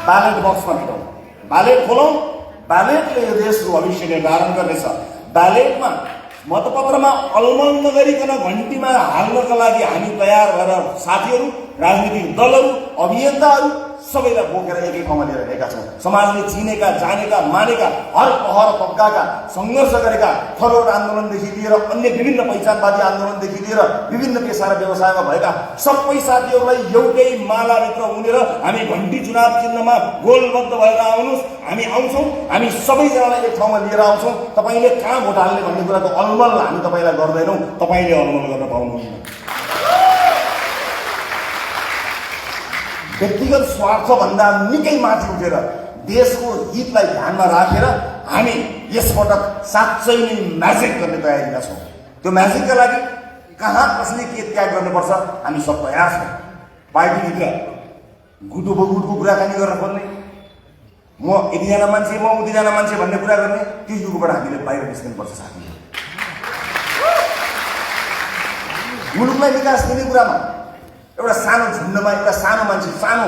Ballot बक्समा भेटौँ, ballot खोलौँ, ब्यालेटले यो देशको भविष्य निर्धारण गर्नेछ। ब्यालेटमा मतपत्रमा अलमल नगरिकन घन्टीमा हाल्नका लागि हामी तयार भएर साथीहरू, राजनीतिक दलहरू, अभियन्ताहरू सबैलाई बोकेर एकै ठाउँमा लिएर हिँडेका छौँ। समाजले चिनेका, जानेका, मानेका, हर पहर तब्काका, सङ्घर्ष गरेका, थरोट आन्दोलनदेखि लिएर अन्य विभिन्न पहिचानवादी आन्दोलनदेखि लिएर विभिन्न पेसा र व्यवसायमा भएका सबै साथीहरूलाई एउटै मालाभित्र उनेर हामी घन्टी चुनाव चिन्हमा गोलबद्ध भएर आउनुहोस्, हामी आउँछौँ, हामी सबैजनालाई एक ठाउँमा लिएर आउँछौँ। तपाईँले कहाँ भोट हाल्ने भन्ने कुराको अलमल हामी तपाईँलाई गर्दैनौँ, तपाईँले अलमल गर्न पाउनुहुन्न। व्यक्तिगत स्वार्थभन्दा निकै माथि उठेर देशको हितलाई ध्यानमा राखेर हामी यसपटक साँच्चै नै म्याजिक गर्ने तयारीमा छौँ। त्यो म्याजिकका लागि कहाँ कसले के त्याग गर्नुपर्छ हामी सब तयार छौँ। पार्टीभित्र गुटो बगुटको कुराकानी गर्न खोज्ने, म यतिजना मान्छे, म उतिजना मान्छे भन्ने कुरा गर्ने, त्यो युगबाट हामीले बाहिर निस्किनुपर्छ साथीहरू। मुलुकलाई विकास दिने कुरामा एउटा सानो झुन्डमा एउटा सानो मान्छे सानो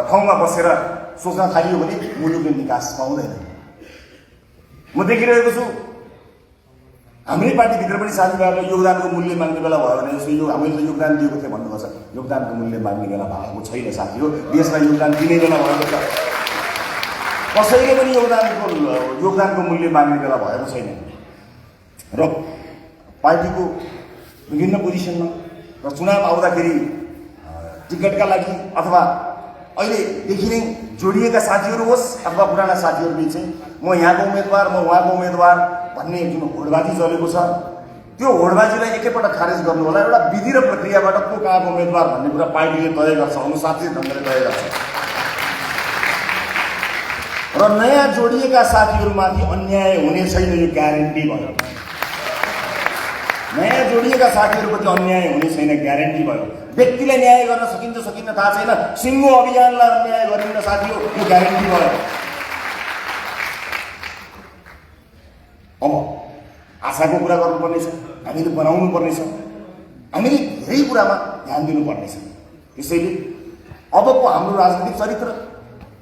ठाउँमा बसेर सोच्न थालियो भने मुलुकले विकास पाउँदैन। म देखिरहेको छु हाम्रै पार्टीभित्र पनि साथीभाइहरूले योगदानको मूल्य माग्ने बेला भयो भने जस्तो यो हामीले त योगदान दिएको थिएँ भन्नुपर्छ। योगदानको मूल्य माग्ने बेला भएको छैन साथी हो। देशलाई योगदान दिने बेला भएको छ, कसैले पनि योगदानको मूल्य माग्ने बेला भएको छैन। र पार्टीको विभिन्न पोजिसनमा र चुनाव आउँदाखेरि टिकटका लागि अथवा अहिलेदेखि नै जोडिएका साथीहरू होस् अथवा पुराना साथीहरू बिच चाहिँ म यहाँको उम्मेदवार, म उहाँको उम्मेदवार भन्ने जुन होडबाजी चलेको छ त्यो होडबाजीलाई एकैपटक खारेज गर्नु होला। एउटा विधि र प्रक्रियाबाट को कहाँको उम्मेदवार भन्ने कुरा पार्टीले तय गर्छ, अनुशासित ढङ्गले तय गर्छ। र नयाँ जोडिएका साथीहरूमाथि अन्याय हुने छैन, यो ग्यारेन्टी भयो। नयाँ जोडिएका साथीहरूप्रति अन्याय हुने छैन, ग्यारेन्टी भयो। व्यक्तिलाई न्याय गर्न सकिन्छ सकिन्न थाहा छैन, सिङ्गो अभियानलाई अन्याय गरिन्न साथी हो, यो ग्यारेन्टी भयो। अब आशाको कुरा गर्नुपर्नेछ, हामीले बनाउनु पर्नेछ, हामीले धेरै कुरामा ध्यान दिनुपर्नेछ। त्यसैले अबको हाम्रो राजनीतिक चरित्र,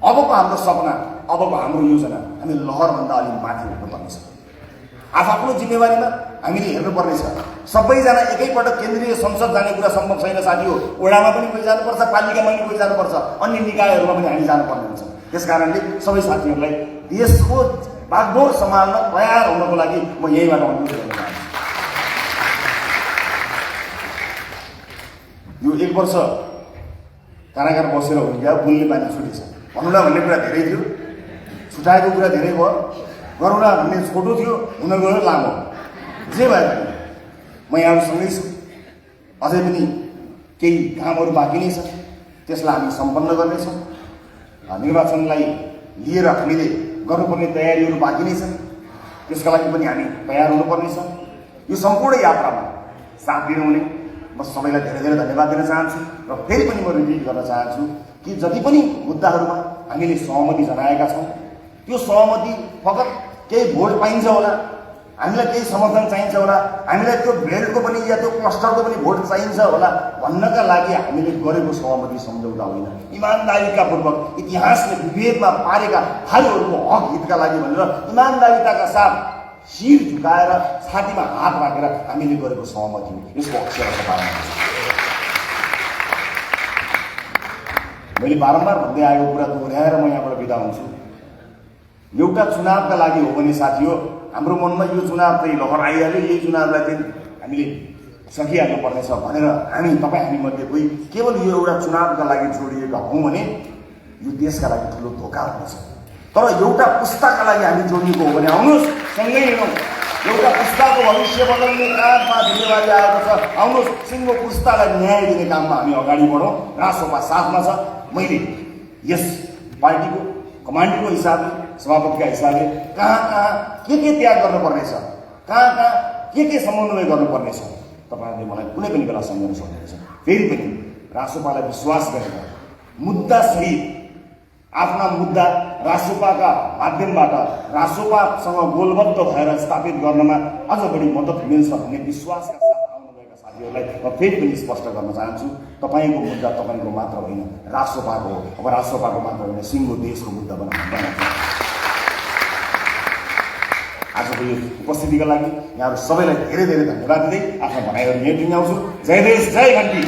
अबको हाम्रो सपना, अबको हाम्रो योजना हामी लहरभन्दा अलि माथि उठ्नुपर्नेछ। आफ्नो जिम्मेवारीमा हामीले हेर्नुपर्नेछ। सबैजना एकैपटक केन्द्रीय संसद जाने कुरा सम्भव छैन साथी हो। वडामा पनि कोही जानुपर्छ, पालिकामा पनि कोही जानुपर्छ, अन्य निकायहरूमा पनि हामी जानुपर्ने हुन्छ। त्यस कारणले सबै साथीहरूलाई देशको बागडोर सम्हाल्न तयार हुनको लागि म यहीँबाट अनुरोध गर्न चाहन्छु। यो 1 वर्ष कारागार बसेर हुर्किया बोल्ने बानी छुटेछ। भनौँला भन्ने कुरा धेरै थियो, छुटाएको कुरा धेरै भयो, गरौँला भन्ने छोटो थियो, हुन गयो लामो। जे भए पनि म यहाँहरूसँगै छु। अझै पनि केही कामहरू बाँकी नै छ, त्यसलाई हामी सम्पन्न गर्नेछौँ। निर्वाचनलाई लिएर हामीले गर्नुपर्ने तयारीहरू बाँकी नै छन्, त्यसका लागि पनि हामी तयार हुनुपर्नेछ। यो सम्पूर्ण यात्रामा साथ दिनुहुने म सबैलाई धेरै धेरै धन्यवाद दिन चाहन्छु। र फेरि पनि म रिपिट गर्न चाहन्छु कि जति पनि मुद्दाहरूमा हामीले सहमति जनाएका छौँ त्यो सहमति फकत केही भोट पाइन्छ होला, हामीलाई केही समर्थन चाहिन्छ होला, हामीलाई त्यो बेल्टको पनि या त्यो क्लस्टरको पनि भोट चाहिन्छ होला भन्नका लागि हामीले गरेको सहमति सम्झौता होइन। इमान्दारीका पूर्वक इतिहासले विभेदमा पारेका भाइहरूको हक हितका लागि भनेर इमान्दारिताका साथ शिर झुकाएर छातीमा हात राखेर हामीले गरेको सहमति हो। यसको अक्षरशः पालन गर्छ। मैले बारम्बार भन्दै आएको कुरा दोहोऱ्याएर म यहाँबाट बिदा हुन्छु। एउटा चुनावका लागि हो भने साथी हो, हाम्रो मनमा यो चुनाव चाहिँ लहर आइहाल्यो, यही चुनावलाई चाहिँ हामीले सकिहाल्नु पर्नेछ भनेर हामी मध्ये कोही केवल यो एउटा चुनावका लागि जोडिएका हौँ भने यो देशका लागि ठुलो धोका हुनेछ। तर एउटा पुस्ताका लागि हामी जोडिएको हो भने आउनुहोस् सँगै हिँडौँ। एउटा पुस्ताको भविष्य बदल्ने काममा जिम्मेवारी आएको छ, आउनुहोस् सिङ्गो पुस्तालाई न्याय दिने काममा हामी अगाडि बढौँ। राष्ट्रपा साथमा छ। मैले यस पार्टीको कमान्डरको हिसाबले, सभापतिका हिसाबले कहाँ के त्याग गर्नुपर्नेछ, कहाँ के समन्वय गर्नुपर्नेछ तपाईँहरूले मलाई कुनै पनि बेला सम्झाउन सक्नुहुन्छ। फेरि पनि राष्ट्रपालाई विश्वास गरेर मुद्दासहित आफ्ना मुद्दा राष्ट्रपाका माध्यमबाट राष्ट्रपासँग गोलबद्ध भएर स्थापित गर्नमा अझ बढी मद्दत मिल्छ भन्ने विश्वासका साथ आउनुभएका साथी साथीहरूलाई म फेरि पनि स्पष्ट गर्न चाहन्छु, तपाईँको मुद्दा तपाईँको मात्र होइन, राष्ट्रपाको हो। अब राष्ट्रपाको मात्र होइन, सिङ्गो देशको मुद्दा बनाउँछ। आजको यो उपस्थितिका लागि यहाँहरू सबैलाई धेरै धेरै धन्यवाद दिँदै आफ्ना भनाइहरू यहीँ टुङ्ग्याउँछु। जय देश, जय घन्टी।